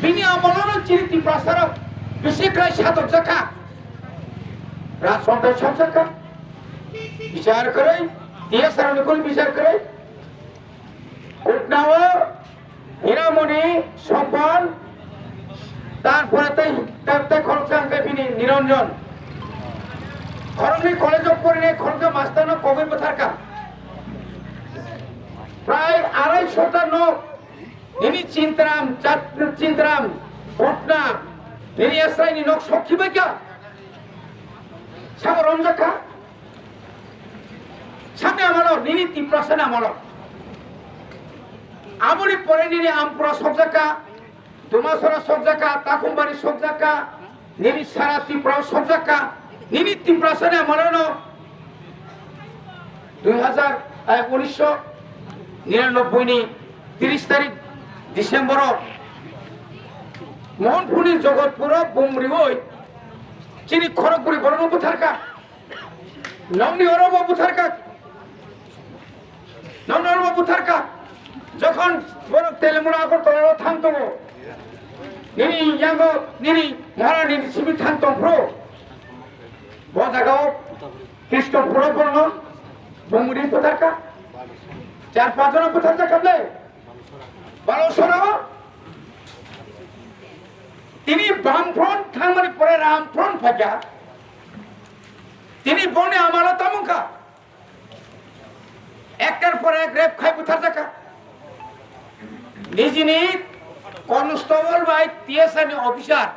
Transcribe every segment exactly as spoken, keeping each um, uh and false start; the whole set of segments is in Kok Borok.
Bini amolono chini Tiprasarok bisi kwlai satokjakha. Rajthontri sokjakha. Bichar kwrwi, T S R ni kul bichar kwrwi. Kutnao Hiramoni, Sopal, tarpore tei, tei, tei khoroksa hwnkhe bini Niranjan. Khoroknwi college-o porinai khoroksa masterno kogwi bwtharkha. Prai arai sota nok, nini Chintaram, Chat-, Chintaram, Kutna, nini Esraini nok sokhibaikha. Sabo romjakha. Sani amalo, nini Tiprasani amalo. Aboni pore nini Ampura sokjakha, Dumasora sokjakha, Takumbari sokjakha, nini sara Tripura sokjakha, nini Tiprasani amalono dui hazar, eh, unisho niranobboi ni tiris tarik December o Mohanpur ni Jogotpur o bumrioi chini khorok bwrwi borokno bwtharkha. Nokni oro bo bwtharkha. Nokni oro bo bwtharkha. Jokhon borok Telemura Agartala o thang tongo. Nini yango, nini Maharani ni simi thang tong phro. Bo jaga o Krishna phro borno bumuri bwtharkha. Char panch jona bwtharjakha ble. Balusora o tini Bam Front thangmani pore Ram Front phaikha. Tini boni amalo tamungkha. Ektar pore ek rape khai butharjakha. Nijini constable bai T S R ni officer,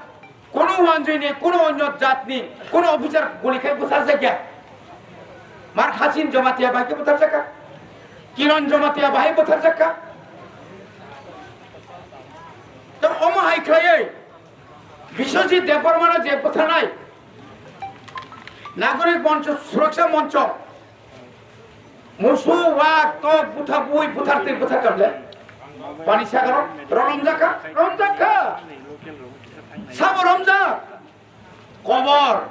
kono wanjui ni, kono onyo jat ni, kono officer guli khai butharjakya. Mar Hasin Jamatia bai khe butharjakha. Kiran Jamatia bai butharjakha. To omo hai khlaiwi Biswajit Debbarmano je butharnai, Nagorik Moncho, Suraksha Moncho, musu, wak, tok, butha, bui, buthar twi, buthar kamle. Pani sagaro, romjakha, romjakha. Sabo romjak. Kobor,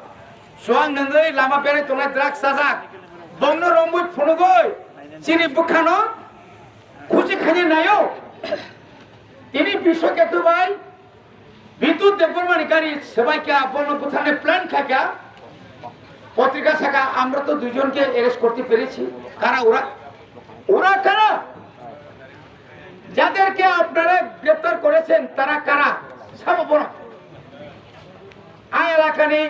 suang nangwi lama berai tongnai drugs chajak. Bongno romwi phunugwi, chini bwkhano khuchi khaini nayo. Tini Biswaketu bai, Bidut Debbarmani gari sebai kya, bono butharne plan khai kya. পত্রিকা saka, আমরা তো দুইজনকে অ্যারেস্ট করতে পেরেছি। কারা ওরা? ওরা কারা? যাদেরকে আপনারা গ্রেফতার করেছেন, তারা কারা? Sabo borok. Ang elakani